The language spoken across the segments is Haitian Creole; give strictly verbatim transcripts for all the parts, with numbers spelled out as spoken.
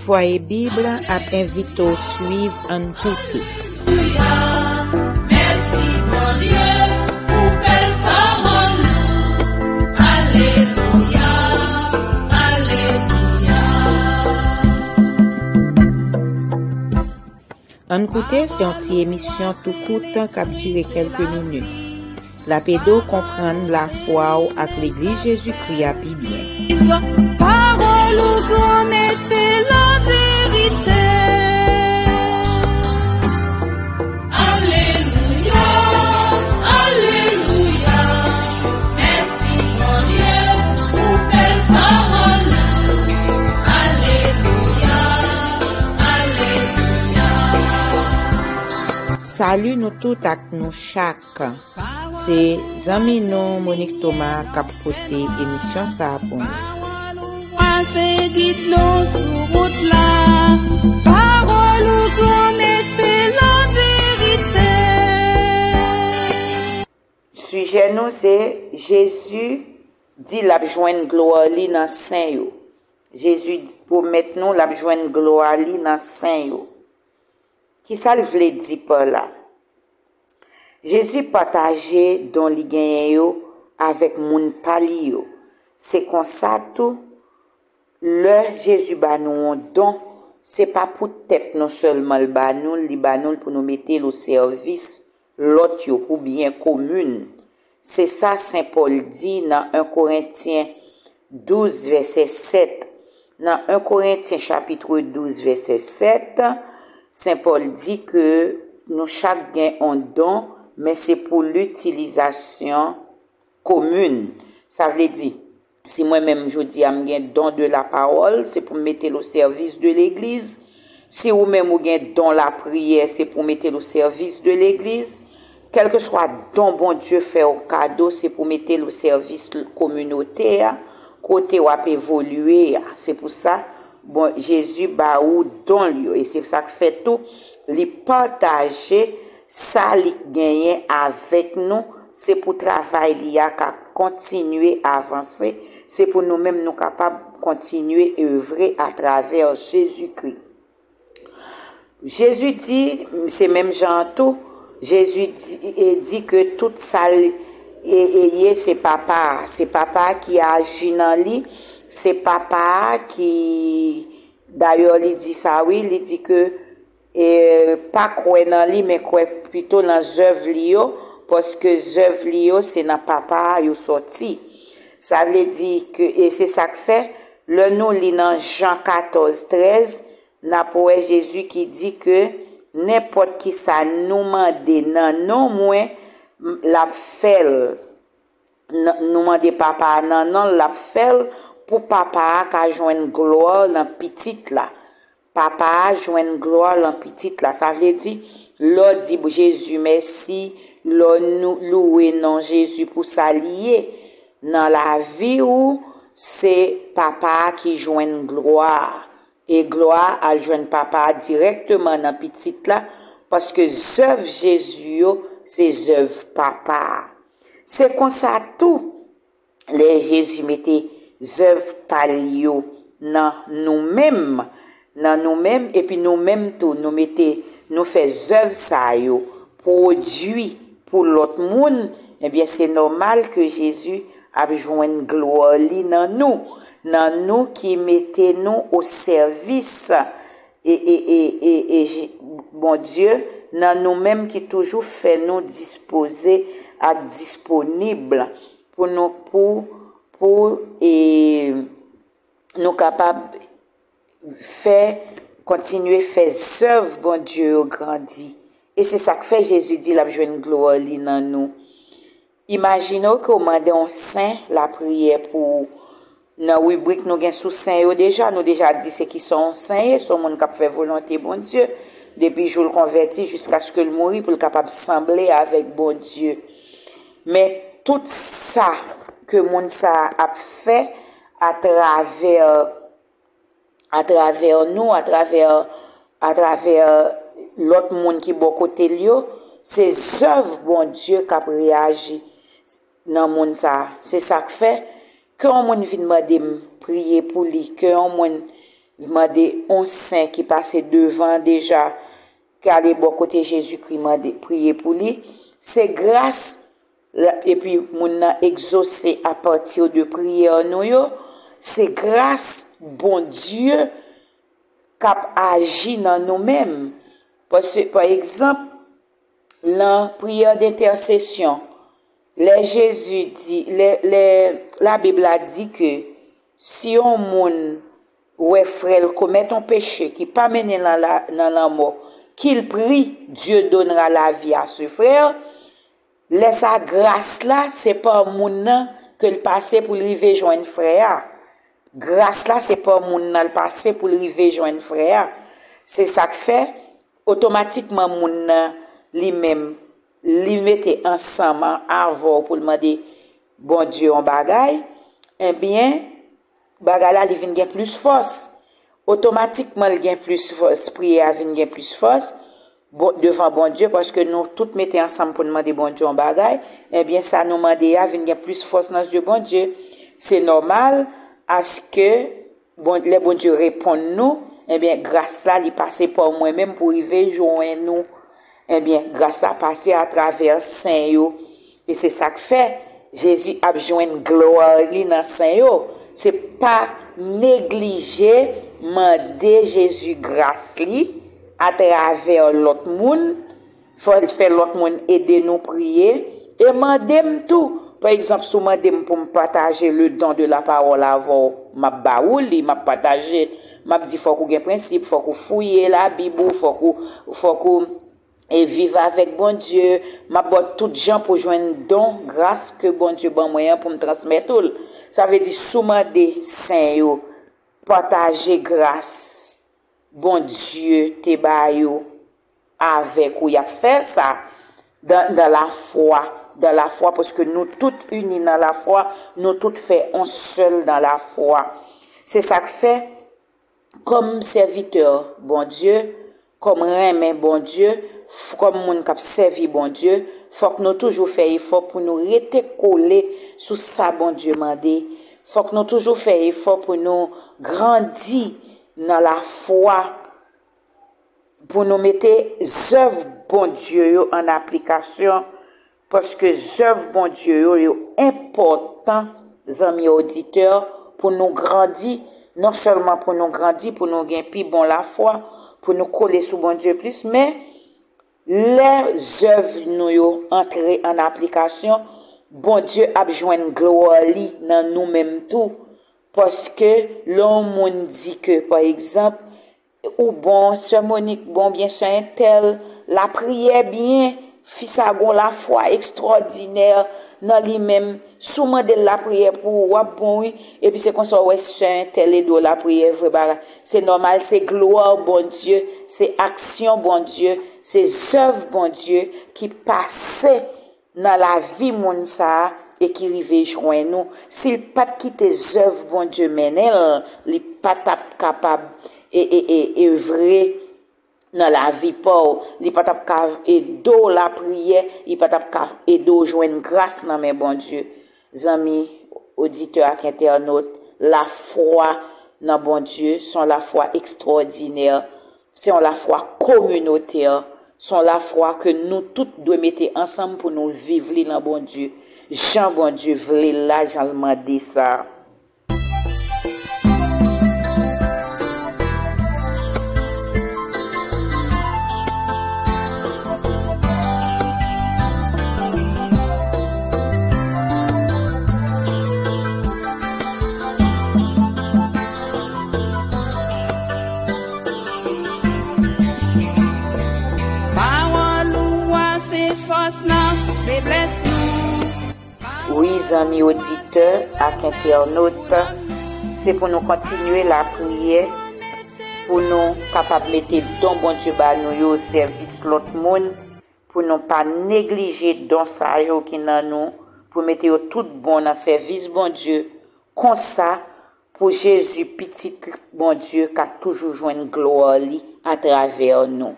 Fwaye Bib ap envite w swiv Ann Koute. Ann Koute se yon ti emisyon tou kout k ap dire kèlke minit. L ap ede w konprann lafwa w ak Legliz Jezikri a pi byen. Pawòl ou pwomèt se laverite. Alelouya, alelouya, mèsi Bondye pou bèl pawòl ou. Alelouya, alelouya. Sali nou tout ak nou chak. Se zanmi nou Monique Thomas k ap pote emisyon sa a pou nou. Pawòl ou a se gid nou sou wout la. Pawòl ou pwomèt se laverite. Sijè nou se Jezi di l ap jwenn glwa li nan sen yo. Jezi pwomèt nou l ap jwenn glwa li nan sen yo. Kisa l vle di pa la? Jezi pataje don li genyen yo avèk moun pa li yo. Se konsa tou, lè Jezi ba nou yon don, se pa pou tèt nou sèlman l ba nou l, li ba nou l pou nou mete l o sèvis lòt yo, pou byen komin. Se sa Sen Pòl di nan en Korentyen douz, vèsè sèt. Nan en Korentyen chapit douz, vèsè sèt, Sen Pòl di ke nou chak gen yon don, men se pou litilizasyon komin. Sa vle di, si mwen menm jodi a m gen don de la parole, se pou m mete l o sèvis de legliz. Si ou menm ou gen don lapriyè, se pou w mete l o sèvis de legliz. Kèlkeswa don Bondye fè w kado, se pou w mete l o sèvis kominote a, kote w ap evolye a. Se pou sa, bon, Jezi ba ou don l yo. E se sa k fè tou, li pataje sa li genyen avèk nou. Se pou travay li a ka kontinye avanse. Se pou nou menm nou kapab kontinye evre atravè Jezikri. Jezi di, se menm jan an tou, Jezi di, e di ke tout sa l e, e ye, se Papa a. Se Papa a ki aji nan li, se Papa a ki, dayè, li di sa, wi, li di ke, e, pa kwè nan li, men kwè pito nan zèv li yo, paske zèv li yo, se nan Papa a yo sòti. Sa vle di ke, e se sa k fè, lè nou li nan Jan katòz trèz, n ap wè Jezi ki di ke nenpòt ki sa nou mande nan non mwen, m, l ap fè l. N, nou mande Papa a nan non l, l ap fè l pou Papa a ka jwenn glwa nan Pitit la. Papa a jwenn glwa nan Pitit la. Sa vle di, lè w di Jezi mèsi, lè w nou, louwe non Jezi pou sa li ye nan lavi w, se Papa a ki jwenn glwa a. E glwa a al jwenn Papa a dirèkteman nan Pitit la, paske zèv Jezi yo se zèv Papa a. Se konsa tou, lè Jezi mete zèv pa l yo nan nou menm, nan nou menm, epi nou menm tou, nou mete, nou fè zèv sa yo pwodui pou lòt moun, ebyen, se nòmal ke Jezi ap jwenn glwa li nan nou, nan nou ki mete nou o sèvis e, e, e, e, e Je-, Bondye, nan nou menm ki toujou fè nou dispoze ak disponib pou nou, pou, pou, e, nou kapab fè, kontinye fè zèv Bondye yo grandi. E se sa k fè Jezi di l ap jwenn glwa li nan nou. Imajine w ke w mande yon sen lapriyè pou ou. Nan ribrik nou gen sou sen yo deja, nou deja di se kisa yon sen ye, se yon moun k ap fè volonte Bondye, depi jou l konvèti jiskaske l mouri pou l kapab sanble avèk Bondye. Men tout sa ke moun sa a ap fè atravè atravè nou, atravè, atravè lòt moun ki bò kote l yo, se zèv Bondye k ap reyaji nan moun sa a. Se sa k fè, ke yon moun vin mande m priye pou li, ke yon moun mande yon sen ki pase devan deja, ki ale bò kote Jezikri, mande, priye pou li. Se gras la, epi moun nan egzose apati de priyè nou yo. Se gras Bondye k ap aji nan nou menm. Paske, pa egzanp, nan priyè dentèsesyon, lè Jezi di, lè, lè Labib la di ke si yon moun wè frè l komèt yon peche ki pa mennen nan la, nan lanmò, qu'il prie, Dieu donnera la vie à ce frère, lè sa gras la, se pa moun nan ke l pase pou l rive jwenn frè a. Gras la, se pa moun nan l pase pou l rive jwenn frè a. Se sa k fè, otomatikman moun nan li menm, li mete ansanm avè w pou l mande Bondye yon bagay, ebyen, bagay la li vin gen plis fòs. Otomatikman, li gen plis fòs, priyè a vin gen plis fòs bon, devan Bondye, paske nou tout mete ansanm pou n mande Bondye yon bagay, ebyen, sa nou mande a vin gen plis fòs nan zye Bondye. Se nòmal, aske bon, lè Bondye reponn nou, ebyen, gras la, li pase pa mwen menm pou rive jwenn nou. Ebyen, gras la pase atravè sen yo. E se sa k fè Jezi ap jwenn glwa li nan sen yo. Se pa neglije mande Jezi gras li atravè lòt moun, fè, fè lòt moun ede nou priye, e mande m tou. Pa egzanp, si w mande m pou m pataje le don de la parole avè w, m ap ba ou li, m ap pataje l, m ap di fòk ou gen prensip, fòk ou fouye Labib ou, fòk ou, fòk ou e viv avèk Bondye, m ap ba w tout jan pou jwenn don, gras ke Bondye ban mwen an pou m transmèt ou l. Sa vle di, si w mande sen yo pataje gras Bondye te ba yo avèk ou, y ap fè sa dan, dan lafwa, dan lafwa, paske nou tout ini nan lafwa, nou tout fè yon sèl dan lafwa. Se sa k fè, kòm sèvitè Bondye, kòm renmen Bondye, f-, kòm moun k ap sèvi Bondye, fòk nou toujou fè efò pou nou rete kole sou sa Bondye mande. Fòk nou toujou fè efò pou nou grandi nan lafwa, pou nou mete zèv Bondye yo an aplikasyon, paske zèv Bondye yo, yo enpòtan, zanmi oditè, pou nou grandi, non sèlman pou nou grandi, pou nou gen pi bon lafwa, pou nou kole sou Bondye plis, men lè zèv nou yo antre an aplikasyon, Bondye ap jwenn glwa li nan nou menm tou. Paske lè yon moun di ke, pa egzanp, ou bon, sè Monik bon, byen sè entèl, lapriyè byen, fi sa gon lafwa ekstwòdinè nan li menm. Si w mande l lapriyè pou ou, w ap bon wi. Epi se konsa w wè sè entèl ede w lapriyè vre bagay. Se nòmal, se glwa Bondye, se aksyon Bondye, se zèv Bondye ki pase nan lavi moun sa a e ki rive jwenn ou. Si l pa t kite zèv Bondye mennen l, li pa t ap kapab e, e, e, evre nan lavi pa w. Li pa t ap ka ede w lapriyè, li pa t ap ka ede w jwenn gras nan men Bondye. Zanmi oditè ak entènot, lafwa nan Bondye se yon lafwa ekstwòdinè. Se yon lafwa kominotè. Se yon lafwa ke nou tout dwe mete ansanm pou nou viv li nan Bondye. Jan Bondye vle l la, jan l mande sa. Pawòl ou a se fòs nan feblès nou. Wi, zanmi oditè ak entènot, se pou nou kontinye lapriyè, pou nou kapab mete don Bondye ba nou yo o sèvis lòt moun, pou nou pa neglije don sa yo ki nan nou, pou mete yo tout bon nan sèvis Bondye. Konsa, pou Jezi, Pitit Bondye, ka toujou jwenn glwa li atravè nou.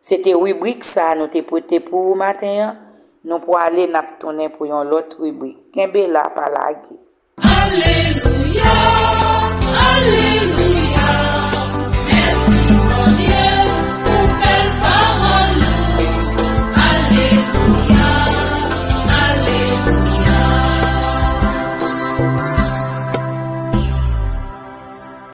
Se te ribrik sa a nou te pote pou ou maten an. Nou pwale, n ap tounen pou yon lòt ribrik. Kenbe la, pa lage. Alelouya, alelouya.